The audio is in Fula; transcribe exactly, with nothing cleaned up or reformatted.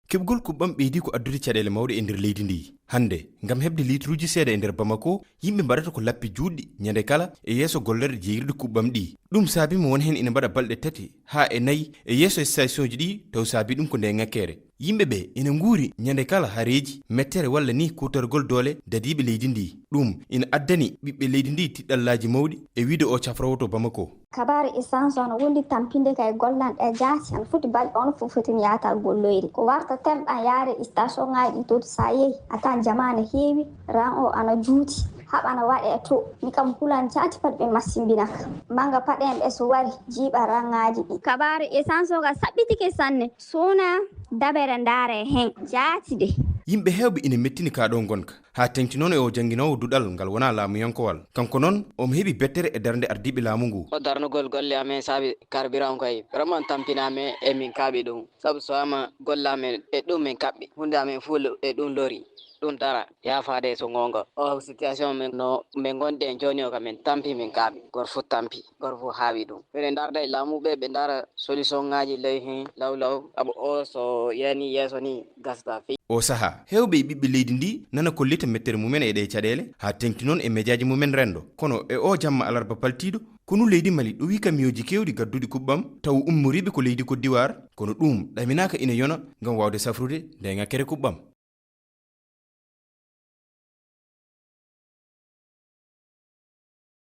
Keɓgol kuɓɓam ɓeydi ko addude caɗeele mawɗe e nder leydi ndi. Hannde, ngam heɓde liitruuji seeɗa e nder Bamako, yimɓe mbaɗata ko lappi juutɗi ñande kala e yeeso gollorɗe jeeyirɗe kuɓɓam ɗi. Ɗum saabi mo won heen ina mbaɗa balɗe tati haa e nayi e yeeso stationji ɗi, taw saabi ɗum ko nde ŋakkere. Yimɓe ɓe ina nguuri ñande kala hareeji, mettere walla ni kuutorgol doole dadiiɓe leydi ndi. Ɗum ina addani ɓiɓɓe leydi ndi tiɗɗallaaji mawɗi e wiide o cafrowo to Bamako. Kabaaru essence o no wondi tampinde kay gollanɗe jaati, hano foti balɗe on fof foti mi yahata golloyde. Ko warta temɓan yaade station ŋaaji ɗi to, so a yehi a tawan jamaa ne heewi, ran o ana juuti, haɓa ana waɗe to. Mi kam hulan jaati fati ɓe masimbina kam. Manga paɗen ɓe so wari jiiɓa rangaaji ɗi. Kabaaru essence o ka saɓɓitike sanne, sona dabere ndaare hen jaati de. Yimɓe heewɓe ina mettini kaa ɗoo ngonka. Haa teŋti noon e o jannginoowo duɗal ngal wonaa laamuyankowal. Kanko noon, omo heɓi bettere e darnde ardiiɓe laamu ngu. O darnugol golle amen saabi carburant koy. Vraiment tampinaa men e min kaaɓi ɗum. Sabu so ama golle amen e ɗum min kaɓɓi. Huunde amen fuu e ɗum lori. Ɗum dara. Yaafaade so ngoonga. O situation men no min ngonɗen jooni o ka min tampi min kaaɓi. Gor fuu tampi. Gor fuu haawi ɗum. Miɗen darda e laamuɓe ɓe ndara solution ŋaaji ley hen law law. Sabu o so yani yeeso ni gasata fii. O sahaa, heewɓe e ɓiɓɓe leydi ndi nana kollita mettere mumen e ɗee caɗeele, haa teŋti noon e mejaaji mumen renndo. Kono e o jamma alarba paltiiɗo, konu leydi Mali ɗowi kamiyooji keewɗi gadduɗi kuɓɓam, taw ummoriiɓe ko leydi Côte d'Ivoire, kono ɗum ɗaminaaka ina yona ngam waawde safrude nde ŋakkere kuɓɓam.